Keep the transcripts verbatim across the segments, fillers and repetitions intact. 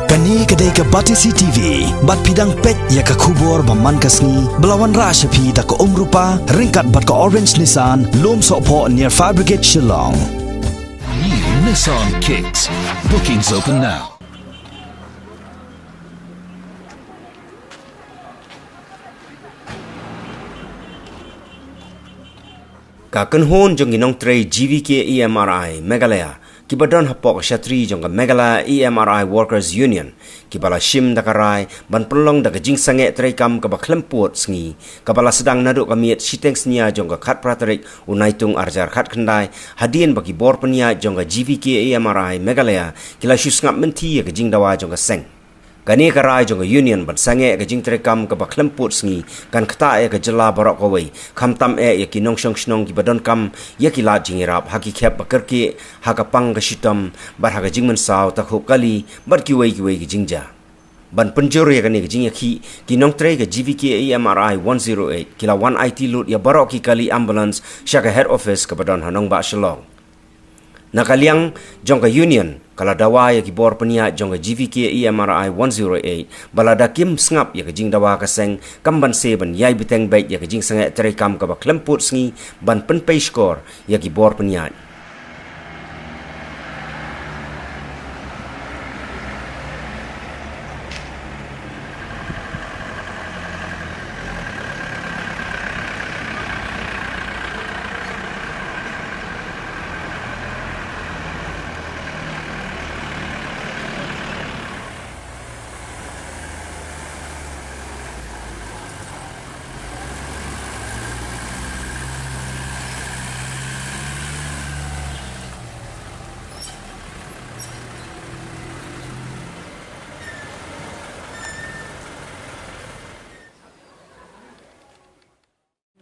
Kane ka dei ka Batesi T V, bad phi dang peit ïa ka khubor ba man ka sngi, ba la wanrah sha phi da ka Umrupa, ryngkat bad ka Orange Nissan, Lumsohphoh near Fire Brigade Shillong. New Nissan Kicks. Bookings open now. Ka kynhun jong ki nongtrei G V K E M R I Meghalaya, kiba don hapoh ka shatri jong ka Meghalaya E M R I Workers Union, kiba la shim da ka rai ban pynlong da ka jingsangeh treikam kaba khlem pud sngi, kaba la sdang naduh ka miet shiteng synñia jong ka khatphra tarik u Naitung arhajar khatkhyndai, hadien ba ki bor pynïaid jong ka G V K E M R I Meghalaya ki la shu sngap mynthi ïa ka jingdawa jong ka seng. Kane ka rai jong ka Union ban sangeh ka jingtreikam kaba khlem pud sngi kan ktah ïa ka jylla baroh kawei, khamtam eh ïa ki nongshong shnong kiba donkam ïa ki lad jingïarap ha ki khep ba kyrkieh, ha ka pang ka shitom, bad ha ka jingmynsaw takhup kali, bad kiwei kiwei ki jingjia. Ban pynjur ïa kane ka jingïakhih, ki nongtrei ka G V K E M R I one zero eight ki la wan aiti lut ïa baroh ki kali ambulance sha ka head office kaba don ha nongbah Shillong. Na ka liang jong ka Union, ka la dawa ïa ki bor pynïaid jong ka G V K E M R I one zero eight ba lada kim sngap ïa ka jingdawa ka seng, kam banse ban ïai bteng beit ïa ka jingsangeh treikam kaba khlem pud sngi ban pynpei shkor ïa ki bor pynïaid.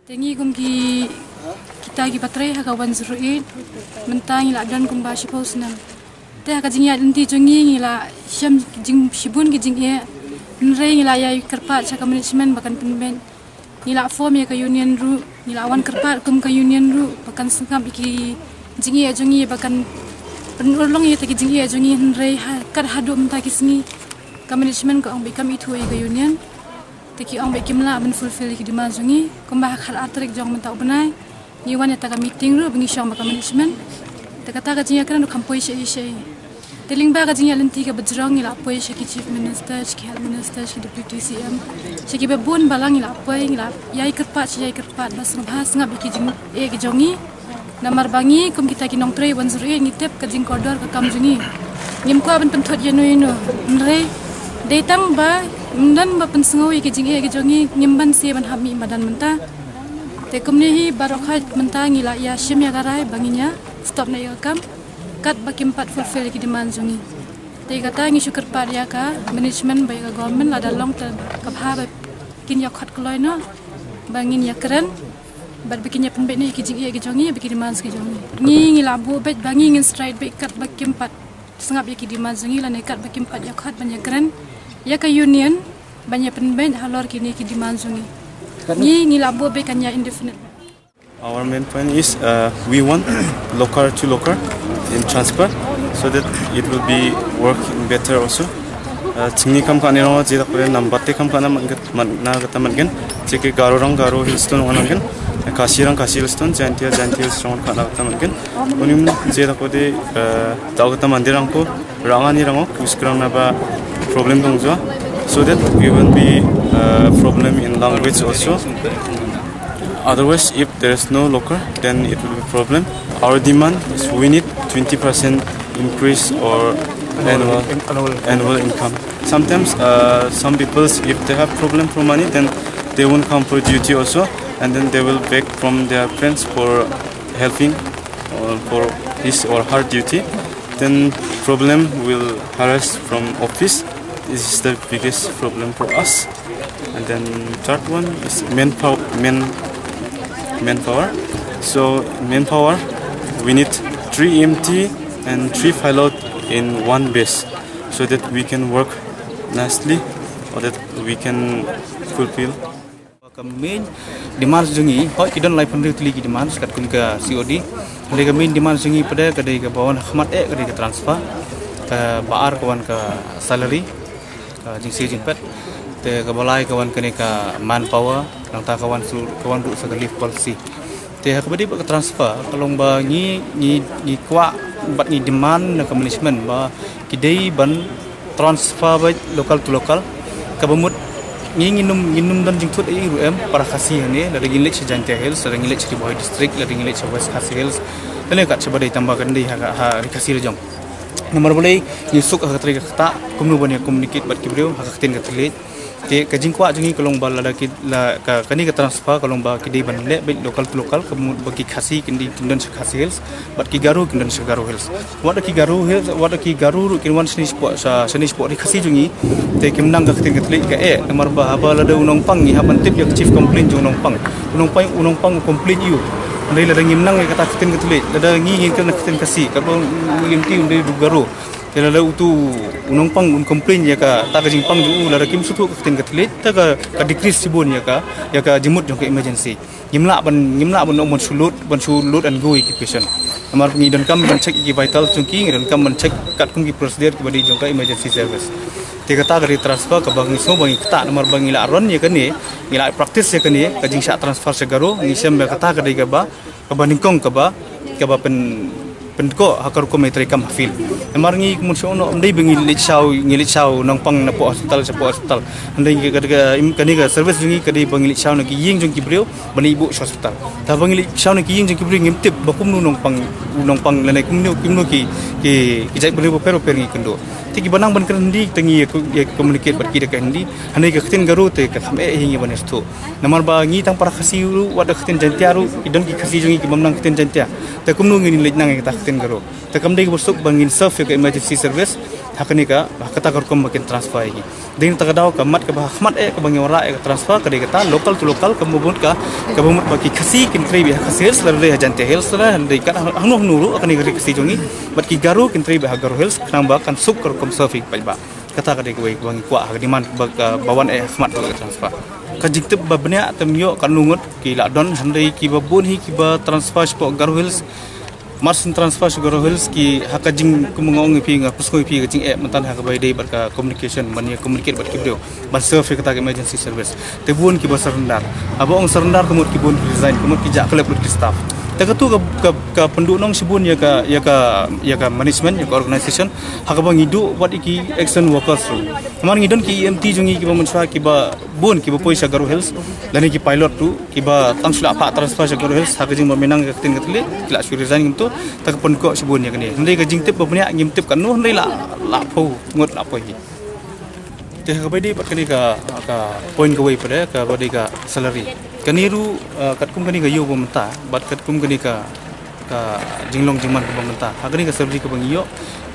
Te ngi kum ki, kita kiba trei ha ka one zero eight, mynta ngi la don kumba shiphew snem. Te ha ka jingïaid lynti jong ngi, ngi la shem jing, shibun ki jingeh, hynrei ngi la ïai kyrpad sha ka management ba kan pynbeit. Ngi la form ïa ka union ruh, ngi la wan kyrpad kum ka union ruh ba kan sngap ïa ki jingeh jong ngi, ba kan pynurlong ïa kita ki jingeh jong ngi, hynrei ha, kat haduh mynta ki sngi ka management ka ong ba kam ithuh ïa ka union. Te ki ong ba kim lah ban fulfill ïa ki demand jong ngi. Kumba ha ka khatar tarik jong mynta u bnai, ngi wan ïa kata ka meeting ruh ba ngi shong bad ka management. Te kata ka jingïakren ruh kam poi shaei shaei. Te lyngba ka jingïaid lynti kaba jrong ngi la poi sha ki Chief Minister, sha ki Health Minister, sha ki Deputy C M, sha kiba bun balang ngi la poi, ngi la ïai kyrpad, sha ïai kyrpad, ba sngewbha sngap ïa ki jingeh ki jong ngi. Namar ba ngi kum kita ki nongtrei one zero eight ngi tip ka jingkordor ka kam jong ngi. Ngim kwah ban pynthut ïano ïano. Hynrei dei tang ba ym don ba pynsngew ïa ki jingeh ki jong ngi, ngim banse ban hap mih madan mynta. Te kumne hi baroh khoit mynta ngi la ïa shim ïa ka rai ba ngin ïa stop noh ïa ka kam katba kim pat fulfill ïa ki demand jong ngi. Te kata ngi shu kyrpad ïa ka management bad ïa ka government, lada long te ka bha ba kin ïa khot kloi noh ba ngin ïa kren bad ba kin ïa pynbeit noh ïa ki jingeh ki jong ngi bad ki demands ki jong ngi. Ngi, ngi la buh beit ba ngi ngin strike beit katba kim pat sngap ïa ki demands jong ngi lane katba kim pat ïa khot ban ïa kren ïa ka union ban ïa pynbeit halor kine ki demands jong ngi. Ngi, ngi la buh beit kan ïa indefinite. Our main point is, uh, we want local to local in transfer so that it will be working better also. Uh, Chingni kam kane rong je dak pore number te kam kana man, man na kata man gen. Cheke Garo rong Garo Hill Stone wan gen. Khasi rong Khasi Hill Stone, Jaintia Jaintia Hill Stone kana kata man gen. Unim je dak pore, uh, tau kata mandir rong ko ranga ni rong ko, us krang na ba problem dong jo. So that we will be, uh, problem in language also. Otherwise, if there is no local, then it will be problem. Our demand is we need twenty percent increase or annual, annual income. Sometimes, uh, some people, if they have problem for money, then they won't come for duty also, and then they will beg from their friends for helping or for his or her duty. Then problem will arise from office. This is the biggest problem for us. And then third one is manpower, man, manpower. So manpower, we need three E M T and three pilot in one base so that we can work nicely or that we can fulfill. Ka main demand jong ngi, hoi ki don lai pynriew tylli ki demand, kat kum ka C O D. Hynrei ka main demand jong ngi pat ka dei kaba wan khmat eh ka dei ka transfer. Ba ar ka wan ka salary, ka jingsiew jingpet. Te kaba lai ka wan kane ka manpower, nangta ka wan su, ka wan ruh sa ka leave policy. Te ha kaba dei bad ka transfer, ka long ba ngi, ngi, ngi kwah bad ngi demand na ka management ba ki dei ban transfer beit local to local. Kaba mut ngi ngin ym, ngin ym don jingthut ei ruh em para Khasi hangne, lada ngin leit sha Jaintia Hills, lada ngin leit sha Ri Bhoi District, lada ngin leit sha West Khasi Hills. Lane kat sha ba dei tang ba kan dei ha, ha Ri Khasi la jong. Namar balei ngi suk ha ka trei ka ktah, kumno ban ïa communicate bad ki briew ha ka ktien ka thylliej. Te ka jingkwah jong ngi ka long ba lada ki la ka, kane ka transfer ka long ba ki dei ban leh beit local to local, ka mut ba ki Khasi kin dei kin don sha Khasi Hills bad ki Garo kin don sha Garo Hills. Wat da ki Garo Hills, wat da ki Garo ruh kin wan shane shapoh, sha, shane shapoh Ri Khasi jong ngi. Te kim nang ka ktien ka thylliej ka eh, namar ba haba lada u nongpang ngi hap ban tip ïa ka chief complaint jong u nongpang. U nongpang, u nongpang u complain ïa u. Hynrei lada ngim nang ïa kata ka ktien ka thylliej, lada ngi ngin kren ka ktien Khasi, katba u M T un dei u Garo. Te lada utu u nongpang un complain ïa kata ka jingpang jong u, lada kim sngewthuh ka ktien ka thylliej, te ka, ka decrease shibun ïa ka, ïa ka jingmut jong ka emergency. Ngim lah ban, ngim lah ban ong ban shu load, ban shu load and go ïa ki patient. Namar ngi donkam ban check ïa ki vital jong ki, ngi donkam ban check katkum ki procedure kiba dei jong ka emergency service. Te kata ka dei transfer kaba ngi sngew ba ngi ktah namar ba ngi la run ïa kane, ngi la practice ïa kane, ka jingshah transfer sha Garo, ngi shem ba kata ka dei kaba, kaba nyngkong kaba, kaba pyn, pyndkoh ha ka rukom ïa treikam ha field. Namar ngi kumno shu noh, ym dei ba ngi leit shaw, ngi leit shaw nongpang napoh hospital shapoh hospital. Hynrei ngi ka, ka, im, kane ka service jong ngi ka dei ba ngi leit shaw na ki ïing jong ki briew ban ïa buh sha hospital. Te ba ngi leit shaw na ki ïing jong ki briew ngim tip ba kumno nongpang, nongpang lane kumno, kumno ki, ki, ki jait briew bapher bapher ngi kynduh. Te kiba nang ban kren Hindi te ngi ïa, ïa communicate bad ki da ka Hindi. Hynrei ka ktien Garo te ka kham eh hi ngi ban ïa sngewthuh. Namar ba ngi tang para Khasi ruh, wat da ka ktien Jaintia ruh, ki don ki Khasi jong ngi ki bym nang ka ktien Jaintia. Te kumno ngin leit nang ïa kata ka ktien Garo. Te kam dei kaba suk ba ngin serve ïa ka emergency service ha kane ka, ha kata ka rukom ba kin transfer ïa ngi. Dei na kata ka daw ka mat kaba ha khmat eh kaba ngi wanrah ïa ka transfer ka dei kata local to local, kaba mut ka, kaba mut ba ki Khasi kin trei beit ha Khasi Hills, lada dei ha Jaintia Hills, lada dei kat hangno hangno ruh ha kane ka ri Khasi jong ngi. Bad ki Garo kin trei beit ha Garo Hills, khnang ba kan suk ka rukom serve ïa ki paidbah. Kata ka dei kawei kaba ngi kwah ha ka demand ba ka, ba wan eh ha khmat ka transfer. Ka jingtip ba bniah te ym ïoh katno ngut ki la don, hynrei kiba bun hi kiba transfer shapoh Garo Hills. Mar shu transfer sha Garo Hills ki ha ka jing, kum nga ong ïa phi, nga pyrshang ïa phi ka jingeh mynta ha kaba ïadei bad ka communication, ban ïa communicate bad ki briew ban serve ïa kata ka emergency service. Te bun kiba surrender. Haba ong surrender ka mut ki bun ki resign, ka mut ki jah khlem lut ki staff. Te katu ka, ka, ka pynduhnong shibun ïa ka, ïa ka, ïa ka management, ïa ka organization. Ha kaba ngi duh wat ïa ki action workers ruh. Namar ngi don ki E M T jong ngi kiba mynshuwa kiba bun kiba poi sha Garo Hills. Lane ki pilot ruh kiba tang shu la phah transfer sha Garo Hills ha ka jingba mynta ka ktien ka thylliej ki la shu resign kumto. Te ka pynkoh shibun ïa kane. Hynrei ka jingtip ba bniah ngim tip katno, hynrei la, la phew ngut la poi hi. Te ha kaba ïadei bad kane ka, ka point kawei pat, kaba dei ka salary. Kane ruh, eh, katkum kane ka ïew ba mynta bad katkum kane ka, ka jinglong jingman kaba mynta, ha kane ka salary kaba ngi ïoh,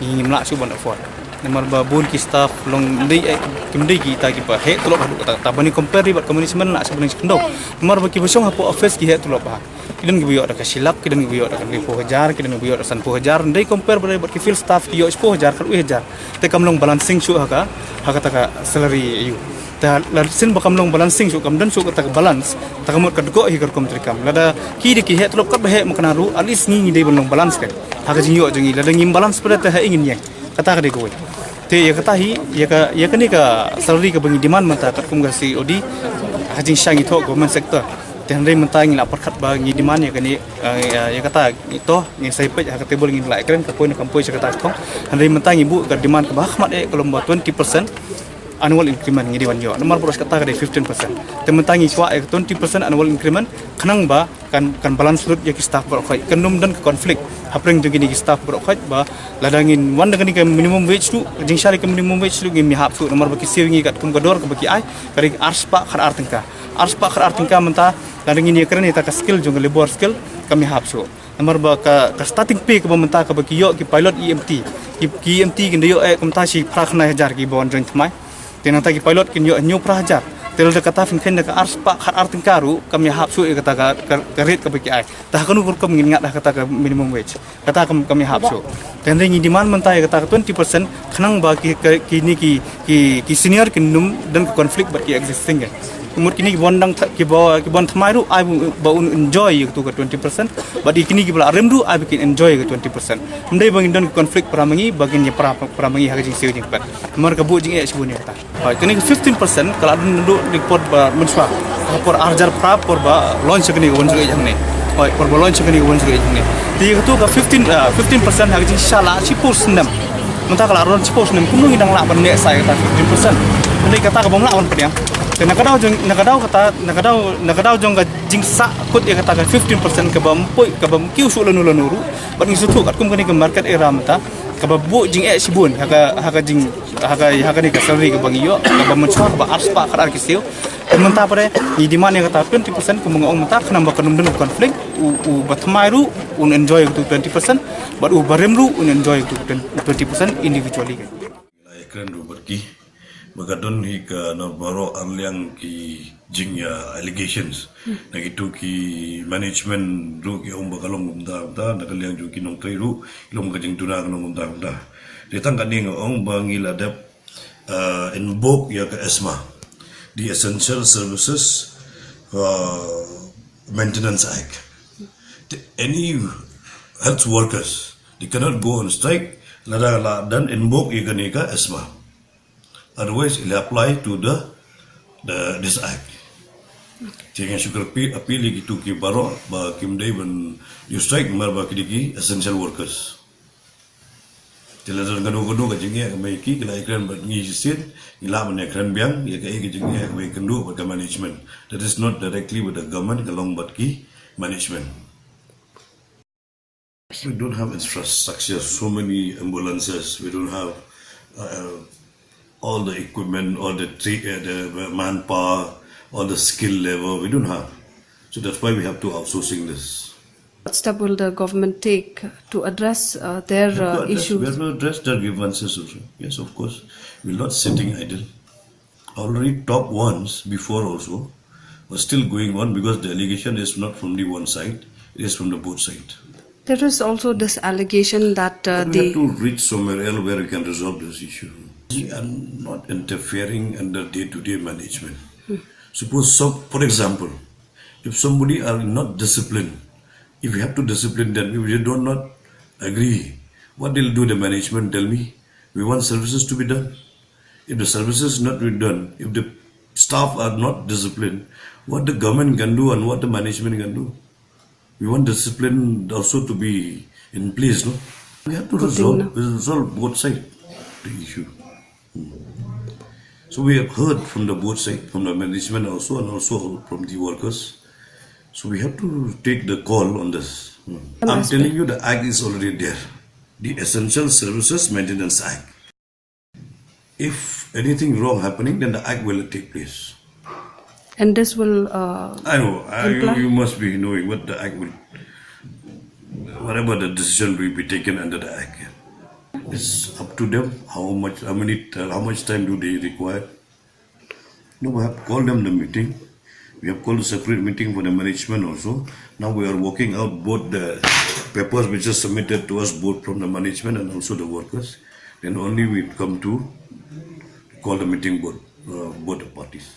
ngi ngim lah shuh ban afford. Namar ba bun ki staff long dei, eh, kim dei kita kiba heh tulop haduh katta katta. Ban ïa compare bad ka management lah shuh ban ïa khyndew. Namar ba kiba shong hapoh office ki heh tulop bha. Ki don kiba ïoh da ka shi lak, ki don kiba ïoh da ka hynriewphew hajar, ki don kiba ïoh da sanphew hajar. Hynrei compare bad ki field staff ki ïoh shiphew hajar, khatwei hajar. Te kam long balancing shuh ha ka, ha kata ka salary ïew. Te la shisien ba kam long balancing shuh, kam don shuh kata ka balance, te ka mut ka dkoh hi ka rukom treikam. Lada ki dei ki heh tulop katba heh makna ruh, at least ngi ngi dei ban long balance ka ha ka jingïoh jong ngi. Lada ngim balance pat te haei ngin ïeng. Kata ka dei kawei. Te ïa kata hi, ïa ka, ïa kane ka salary kaba ngi demand mynta katkum ka C O D, ha jingshisha ngi thoh government sector. Te hynrei mynta ngi la pyrkhat ba ngi demand ïa kane, eh, ïa, ïa kata ngi thoh, ngi sa ïa peit ha ka table, ngin lah ïakren ka poi ne kam poi sha kata ka thong. Hynrei mynta ngi buh ka demand kaba ha khmat eh ka long ba twenty percent annual increment ngi dei ban ïoh. Namar baroh shi katta ka dei fifteen percent. Te mynta ngi kwah ïa ka twenty percent annual increment khnang ba kan, kan balance lut ïa ki staff baroh khoit. Kan ym don ka conflict hapdeng jong kine ki staff baroh khoit ba lada ngin wan da kane ka minimum wage ruh, jingshai ka minimum wage ruh ngim ïahap shuh namar ba ki siew ïa ngi katkum ka dor kaba ki ai, ka dei arspah khatar tyngka. Arspah khatar tyngka mynta lada ngin ïakren ïa kata ka skill jong ka labour skill kam ïahap shuh. Namar ba ka, ka starting pay kaba mynta kaba ki ïoh ki pilot E M T. Ki, ki E M T kin da ïoh eh kumta shi phra khyndai hajar kiba wan join thymmai. Te nangta ki pilot kin ïoh hynñiew phra hajar. Te lada kata phin kheiñ da ka arspah khatar tyngka ruh kam ïahap shuh ïa kata ka, ka, ka rate kaba ki ai. Te ha kano ka rukom ngin ngat ha kata ka minimum wage. Kata kam, kam ïahap shuh. Te hynrei ngi demand mynta ïa kata ka twenty percent khnang ba ki, ki, kine ki, ki, ki senior kin ym don ka conflict bad ki existing ka. Mut kine ki bym dang tha-, ki ba, ki bym thymmai ruh ai ba un enjoy ïa katu ka twenty percent. Bad ïa kine ki ba la rim ruh ai ba kin enjoy ïa ka twenty percent. Ym dei ba ngin don ki conflict para ma ngi, ba ngin ïa para, para ma ngi ha ka jingsiew jingpet. Namar ka buh jingeh shibun ïa kata. Hooid, kane ka fifteen percent ka la don naduh dei por ba mynshuwa. Ka por ar hajar phra por ba launch kane ka wan jingeh hangne. Hooid, por ba launch kane ka wan jingeh hangne. Te katu ka fifteen, ah, fifteen percent ha ka jingshisha la shiphew snem. Mynta ka la don shiphew snem kumno ngi dang lah ban neh sa ïa kata fifteen percent. Hynrei kata ka bym lah ban pdiang. Te na ka daw jong, na ka daw kata, na ka daw, na ka daw jong ka jingsah kut ïa kata ka fifteen percent ka bym poi, ka bym kiew shuh lano lano ruh. Bad ngi sngewthuh katkum kane ka market era mynta. Kaba buh jingeh shibun ha ka, ha ka jing, ha ka, ha kane ka salary kaba ngi ïoh, kaba mynshuwa kaba ar spah khat ar ki siew. Te mynta pat ngi demand ïa kata twenty percent kumba nga ong mynta khnang ba kan ym don conflict, u, u ba thymmai ruh un enjoy katu twenty percent, bad u ba rim ruh un enjoy katu twenty percent individually. Ngi la ïakren ruh bad ki ba ka don hi kane baroh arliang ki jing, ïa, allegations. Hmm. Na kitu ki management ruh ki ong ba ka long kumta kumta, na ka liang jong ki nongtrei ruh ki long ka jingduna ka long kumta kumta. Te tang kane nga ong ba ngi la dep, uh, invoke ïa ka ESMA, the Essential Services, uh, Maintenance Act. Te any health workers, they cannot go on strike lada la dang invoke ïa kane ka ESMA. Otherwise, it will apply to the, the, this act. Te nga shu appeal, appeal ïa kitu ki baroh ba kim dei ban ïoh strike namar ba ki dei ki essential workers. Te lada don kano kano ka jingeh kaba ïa ki, ki la ïakren bad ngi shisien, ngi lah ban ïakren biang ïa kaei ka jingeh kaba ïakynduh bad ka management. That is not directly with the government, ka long bad ki management. We don't have infrastructure, so many ambulances. We don't have, uh, all the equipment, all the tra-, uh, the manpower, all the skill level. We don't have. So that's why we have to outsourcing this. What step will the government take to address, uh, their, We have to uh, address, issues? We have to address their grievances also. Yes, of course. We're not sitting idle. Already top ones before also were still going on because the allegation is not from the one side, it is from the both side. There is also this allegation that, uh, But we the have to reach somewhere else where we can resolve this issue. We are not interfering in the day-to-day management. Hmm. Suppose some, for example, if somebody are not disciplined, if we have to discipline them, if they do not agree, what they'll do the management, tell me? We want services to be done. If the services not be done, if the staff are not disciplined, what the government can do and what the management can do? We want discipline also to be in place, no? We have to Good thing, resolve, no? Resolve both sides the issue. Hmm. So we have heard from the both side, from the management also and also from the workers. So we have to take the call on this. Hmm. Some I'm aspect. Telling you, the act is already there. The Essential Services Maintenance Act. If anything wrong happening, then the act will take place. And this will, uh, I know. I, you, imply you must be knowing what the act will, whatever the decision will be taken under the act. It's up to them how much, how many, how much time do they require. No, we have called them the meeting. We have called a separate meeting for the management also. Now we are working out both the papers which are submitted to us, both from the management and also the workers. Then only we come to call the meeting both, uh, both the parties.